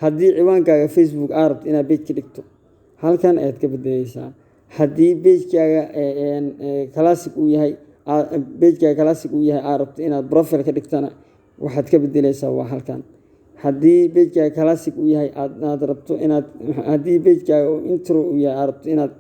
Haddii ciwaankaaga Facebook aad rabto inaad page ka dhigto, halkan ayaad ka bedeleysaa. Haddii pagekaaga classic uu yahay, pagekaaga classic uu yahay, aad rabto inaad profile ka dhigtana, waxaad ka bedeleysaa waa halkan. Haddii pagekaaga classic uu yahay aad rabto inaad, haddii pagekaaga intro uu yahay, aad rabto inaad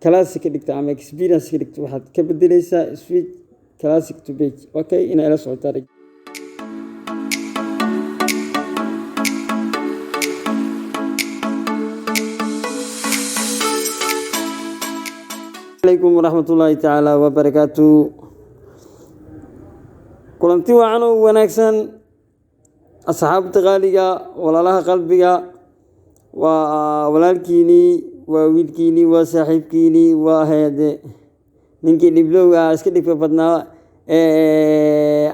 classic ka dhigto ama experience ka dhigto, waxaad ka bedeleysaa switch classic to page. Okay, inay la socotaa. Alaykum waraxmatullaahi tacaala wabarakaatu. Kulanti wacan oo wanaagsan, asxaabta qaaliga, walaalaha qalbiga. Waa walaalkiinii, waa wiilkiinii, waa saaxiibkiinii, waa heede ninkii dhiblowga ah, iska dhibka badnaa,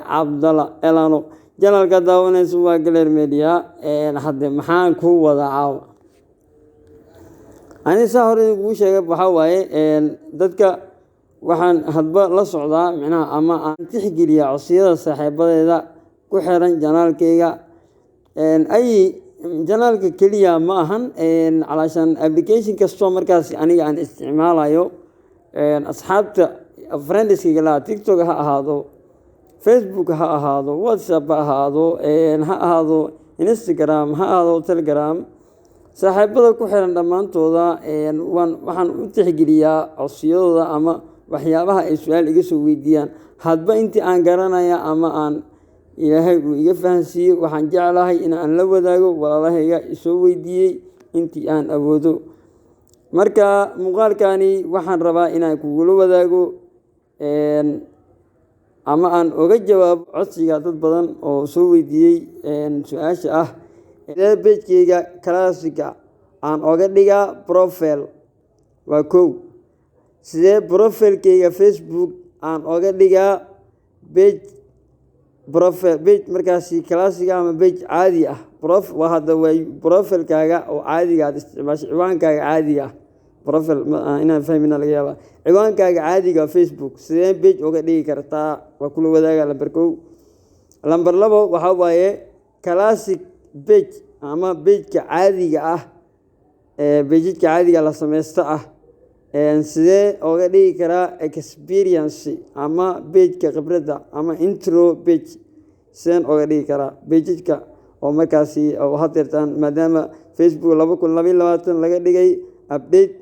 Cabdalla Elano. Channelka daawanaysa waa Galer Media. Hadde maxaan ku wadaa caawa? Ani saa hore idinkugu sheegay, waxaa waaye dadka waxaan hadba la socdaa micnaha ama aan tixgeliyaa codsiyada saaxiibadeeda ku xiran channelkayga. Ay channelka keliya ma ahan, calaashaan application kastoo markaas aniga aan isticmaalayo, asxaabta friendskayga laha, TikTok ha ahaado, Facebook ha ahaado, WhatsApp ha ahaado, ha ahaado Instagram, ha ahaado Telegram, saaxiibada ku xiran dhammaantooda waan waxaan u tixgeliyaa codsiyadooda ama waxyaabaha ay su-aal iga soo weydiiyaan. Hadba intii aan garanaya ama aan Ilaahay uu iga fahansiiyey, waxaan jeclahay in aan la wadaago walaalahayga isoo weydiiyey intii aan awoodo. Marka muuqaalkani waxaan rabaa inaan kugula wadaago ama aan uga jawaabo codsiga dad badan oo soo weydiiyey su-aasha ah: sidee pagekeyga classica aan oga dhigaa profile? Waa kow. Sidee profilekeyga Facebook aan oga dhigaa page profile, page markaasi classic ama page caadi ah? Prof waa hadda waa profilekaaga oo caadiga aad isticmaasho, ciwaankaaga caadiga ah. Profile inaan fahmina laga yaabaa. Ciwaankaaga caadiga Facebook sidee page uga dhigi kartaa? Waa kula wadaaga, lamber kow. Lamber labo waxaa waaye classic page ama pageka caadiga ah, pageka caadiga la sameysto ah, sidee oga dhigi karaa experience ama pageka khibradda ama intro page? Sideen oga dhigi karaa pageka oo markaasi oo hadeertaan, maadaama Facebook 2022 laga dhigay update,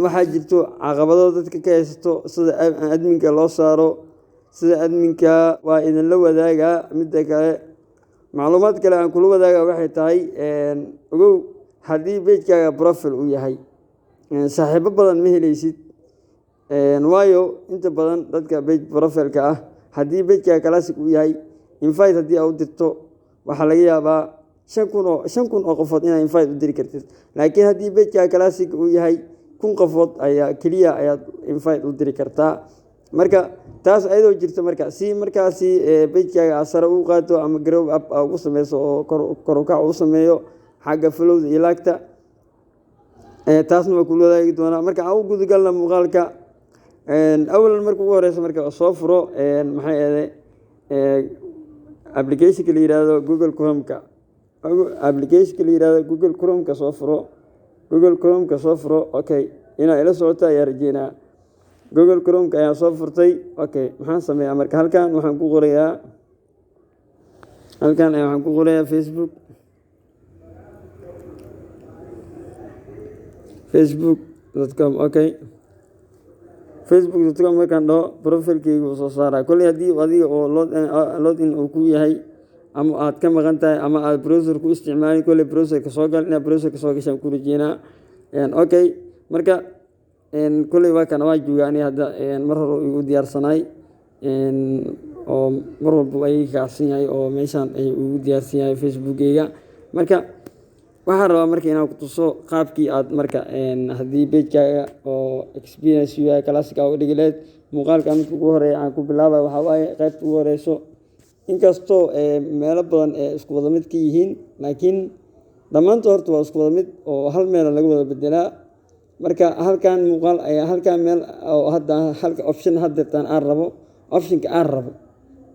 waxaa jirto caqabado dadka ka haysato sida adminka loo saaro, sida adminka. Waa idinla wadaagaa. Midda kale, macluumaad kale aan kula wadaaga waxay tahay, ogow, haddii pagekaaga profile uu yahay, saaxiibo badan ma heleysid, waayo inta badan dadka page profileka ah, haddii pagekaaga classic uu yahay, invite haddii aa u dirto, waxaa laga yaabaa 5000 oo qofood inaad invite u diri kartid. Laakiin haddii pagekaaga classic uu yahay, 1000 qofood ayaa keliya ayaad invite u diri kartaa. Marka taas ayadoo jirto, marka si markaasi pagekaaga aad sare ugu qaato ama grow up aa ugu sameyso oo kor u kac u sameeyo xagga followda iyo liketa, taasna waa kula wadaagi doonaa. Marka aan u gudagalna muuqaalka. Awalan, marka ugu horeysa, marka soo furo, maxay ahde, applicationka la yihahdo Google Chromeka. Applicationka la yihahdo Google Chromeka soo furo. Google Chromeka soo furo. Okay, inaa ila socota ayaa rajeynaa. Google Chromeka ayaa soo furtay. Okay, maxaan sameeyaa marka? Halkan waxaan ku qorayaa, halkan ayaa waxaan ku qorayaa Facebook, facebook.com. Okay, facebook.com markaan dhaho, profilkeyga uu soo saaraa. Kolley haddii adiga oo login uu ku yahay ama aad ka maqan tahay ama aad browser ku isticmaali, kolley browserka soo gal. Inaad browserka soo gashaan ku rajeynaa. Okay, marka kolley waa kana, waa jooga. Aniga hadda mar hore igu diyaarsanaay oo mar walba ay kacsan yahay oo meeshaan ay ugu diyaarsan yahay Facebookeyga. Marka waxaan rabaa marka inaan ku tuso qaabkii aad marka haddii pagekaaga oo experience yahay classic aa uga dhigi lahayd. Muuqaalka midka ugu horeeya aan ku bilaabay waxaa waaye qaybta ugu horeyso. Inkastoo meelo badan ee isku wada mid ka yihiin, laakiin dhammaantood horta waa isku wada mid oo hal meela laga wada bedelaa. Marka halkan muuqaal ayaa halkan meel oo hadda halka option hadeertaan aan rabo, optionka aan rabo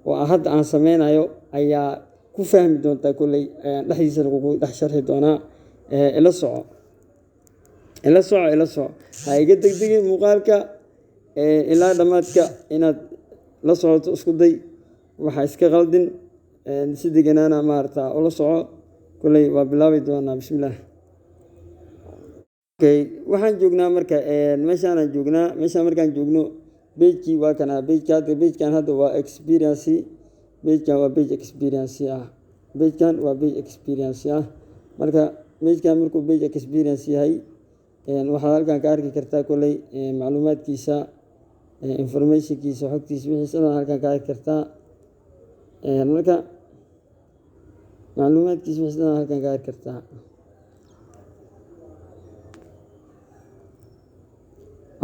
oo hadda aan sameynayo ayaa ku fahmi doontaa. Kolley dhexdiisa lagugu dhex sharxi doonaa. Ila soco, ila soco, ila soco, ha iga degdegin muuqaalka ilaa dhammaadka. Inaad la socoto isku day, waxa iska qaldin, si deganaana maarata ula soco. Kolley waa bilaabi doonaa. Bismillaah. Okay, waxaan joognaa marka meeshaanaan joognaa. Meeshaan markaan joogno, pagekii waa kana. Pageka hadda, pagekan hadda waa experience. Pagekan waa page experience ah. Pagekan waa page experience ah. Marka pagekan markuu page experience yahay, waxaad halkan ka arki kartaa kolley macluumaadkiisa, informationkiisa, xogtiisa, wixiisa dhan halkan ka arki kartaa. Marka macluumaadkiisa, wixiisa dhan halkan ka arki kartaa.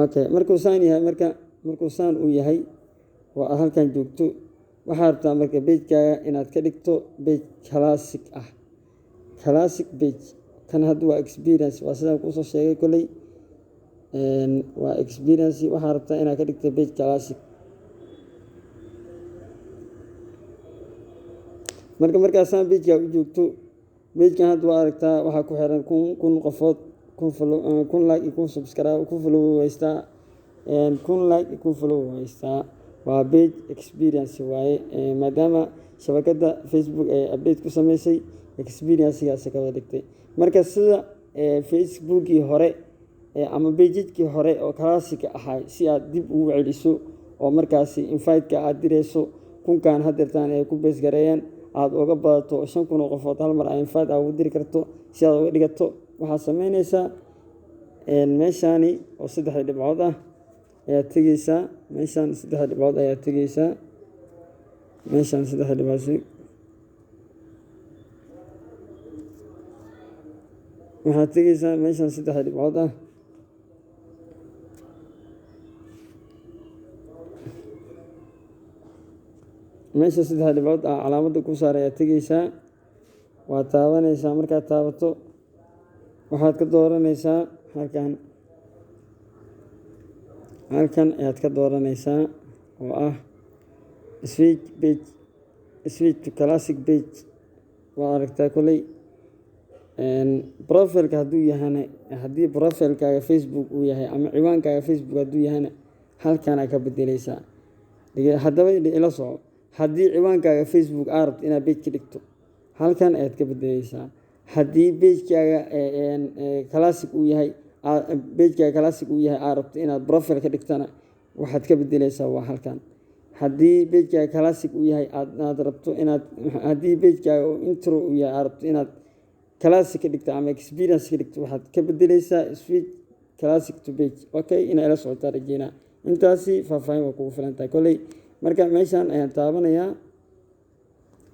Okay, markuu saan yahay, marka markuu saan uu yahay oo aad halkan joogto, waxaad rabtaa marka pagekaaga inaad ka dhigto page classic ah, classic page. Kan hadda waa experience, waa sidaan kuusoo sheegay. Kolley waa experience. Waxaa rabtaa inaad ka dhigto page classic. Marka markaasaan pagekaa u joogto, pagekan hadda waa aragtaa, waxaa ku xiran 1000 qofood, 1000 follow, 1000 like iyo 1000 subscribe, 1000 follow haystaa, 1000 like iyo 1000 follow haystaa. Waa page experience waaye, maadaama shabakadda Facebook ee update ku sameysay, experiencegaasi ka wada dhigtay. Marka sida Facebookii hore ama pagekii hore oo classic ahaa si aad dib ugu celiso, oo markaasi invite-ka aad direyso kunkan hadeertaan ay ku base gareeyeen aada uga badato, 5000 oo qofood hal mar invite aad ugu diri karto, si aad uga dhigato, waxaad sameyneysaa meeshaani oo saddexda dhibcood ah ayaad tegeysaa. Meeshaan saddexda dhibcood ayaad tegeysaa. Meeshaan saddexda dhibcood waxaad tegeysaa. Meeshaan saddexda dhibcood ah, meesha saddexda dhibcood ah calaamadda ku saar ayaad tegeysaa. Waad taabaneysaa. Markaad taabato, waxaad ka dooraneysaa halkan. Halkan ayaad ka dooraneysaa oo ah switch page, switch to classic page. Waa aragtaa kolley profileka hadduu yahana, haddii profilekaaga Facebook uu yahay ama ciwaankaaga Facebook hadduu yahana, halkanaa ka bedeleysaa. Haddaba ila soco. Haddii ciwaankaaga Facebook aa rabto inaad page ka dhigto, halkan ayaad ka bedeleysaa. Haddii pagekaaga classic uu yahay, pagekaaga classic uu yahay, aa rabto inaad profile ka dhigtana, waxaad ka bedeleysaa waa halkan. Haddii pagekaaga classic uu yahay aad rabto inaad, haddii pagekaaga intro uu yahay, aad rabto inaad classic ka dhigto ama experience ka dhigto, waxaad ka bedeleysaa switch classic to page. Okay, inaa ila socotaa rajeynaa. Intaasi faahfaahin waa kugu filan tahay kolley. Marka meeshan ayaan taabanayaa.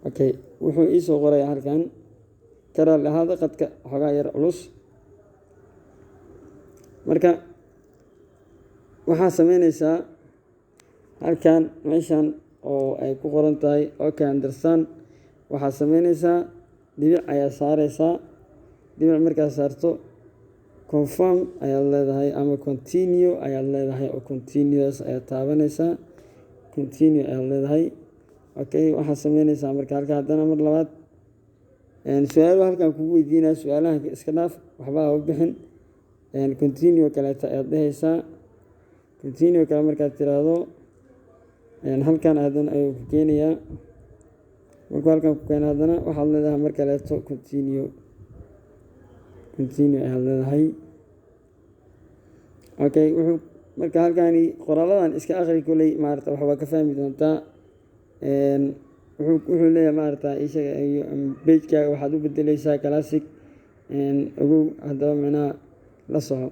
Okay, wuxuu iisoo qorayaa halkan, karaal ahaada, qadka xoogaa yar culus. Marka waxaa sameyneysaa halkan, meeshan oo ay ku qoran tahay "Okay, understand", waxaad sameyneysaa dhibic ayaa saareysaa. Dhibic markaad saarto, confirm ayaad leedahay ama continue ayaad leedahay, oo continuous ayaad taabaneysaa. Continue ayaad leedahay. Okay, waxaad sameyneysaa marka halka haddana mar labaad su-aalo halkan kugu weydiinaya. Su-aalaha iska dhaaf, waxba ha u bixin. Continue kaleeta ayaad dheheysaa. Continue kale markaad tiraahdo, halkan haddana ayuu ku keenayaa. Markuu halkan ku keeno, haddana waxaad leedahay mar kaleeto continue. Continue ayaad leedahay. Okay, wuxuu marka halkani qoraaladan iska aqri. Koley maarata waxbaa ka fahmi doontaa. Wuxuu leeyahay, maarata ishaga, pagekaaga waxaad u bedeleysaa classic, ogow haddaba, micnaha la soco.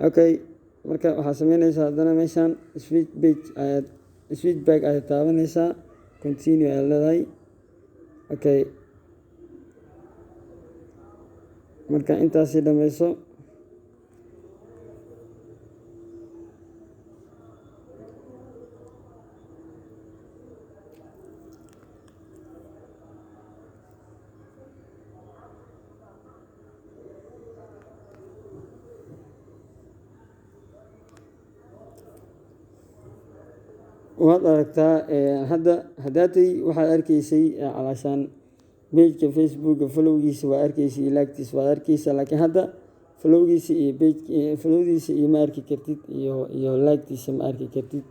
Okay, marka waxaad sameyneysaa haddana meeshan switch page ayaad, switch back ayaad taabaneysaa. Continue ayaad leedahay. Okay, marka intaasi dhameyso, waad aragtaa hadda. Haddaatay waxaad arkeysay calaashaan Pageka Facebooka followgiisa waa arkeysa iyo like-tiisa waad arkeysa, laakiin hadda followgiisa iyo page followdiisa iyo ma arki kartid, iyo like-tiisa ma arki kartid.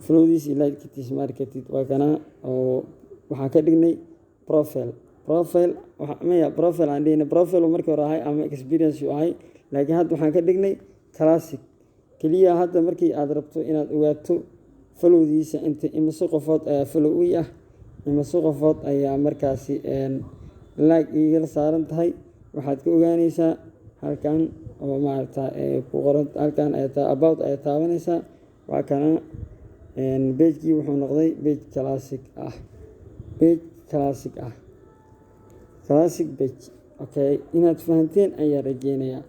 Followdiisa iyo like-tiisa ma arki kartid. Waa kana oo waxaan ka dhignay profile. Profile maya, profile aan dhignay, profile markii hore ahay ama experience uu ahay, laakiin hadda waxaan ka dhignay classic keliya. Hadda markii aad rabto inaad ogaato followdiisa, inta imise qofood ayaa follow u ah, imise qofood ayaa markaasi like igala saaran tahay, waxaad ka ogaaneysaa halkan oo maaragta ku qoran. Halkan ayaa about ayaa taabaneysaa. Waa kana, pagekii wuxuu noqday page classic ah, page classic ah, classic page. Okay, inaad fahanteen ayaan rajeynayaa.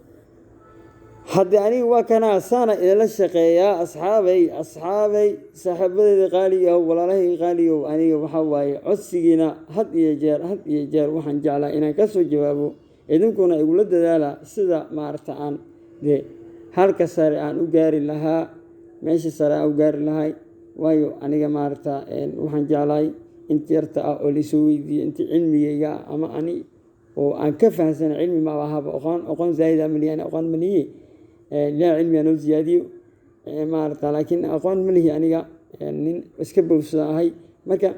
Haddii aniga waa kanaa saana idinla shaqeeyaa, asxaabay, asxaabay, saaxiibadeyda qaaliga, walaalahayga qaaligow, aniga waxaa waaye codsigiina had iyo jeer, had iyo jeer waxaan jeclaa inaan kasoo jawaabo. Idinkuna igula dadaala sida maaragta aan dee halka sare aan u gaari lahaa, meesha sare aan u gaari lahay. Waayo, aniga maaragta waxaan jeclahay inta yarta ah oo laisoo weydiiyo, inta cilmigayga ah ama ani oo aan ka fahamsanay. Cilmi ma ahaba, aqoon zaa'id ah malihi ani, aqoon malihi. Ilaah cilmi noo ziyaadiyo maaragta, laakiin aqoon ma lihi aniga, nin iska bowsada ahay. Marka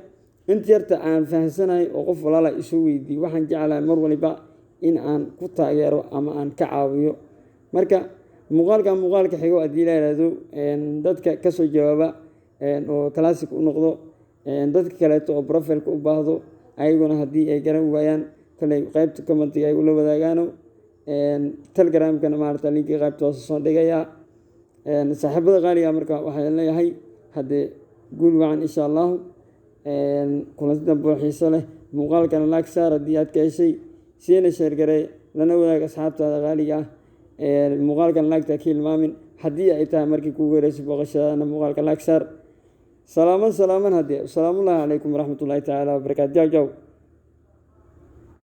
inta yarta aan fahamsanahay oo qof walaala isoo weydiiyo, waxaan jeclahay mar waliba in aan ku taageero ama aan ka caawiyo. Marka muuqaalka muuqaalka xigo, haddii la yiraahdo, dadka kasoo jawaaba oo classic u noqdo, dadka kaleeto oo profileka u baahdo ayaguna haddii ay garan waayaan, kale qaybta commentiga ay ula wadaagaano. Telegramkana maarata linkii qaybta hoose soo dhigayaa. Saaxiibada qaaliga, marka waxaan leeyahay haddee guul wacan, insha Allahu. Kulanti dambe oo xiiso leh. Muuqaalkana like saar haddii aad ka heshay, siina share garee, lana wadaag asxaabtaada qaaliga ah. Muuqaalkan like-ta ka hilmaamin. Haddii ay tahay markii kugu horeysay booqashadana, muuqaalka like saar. Salaaman, salaaman haddee. Asalaamullaahi calaykum waraxmatullaahi tacaala wabarakaatu. Jaw jaw.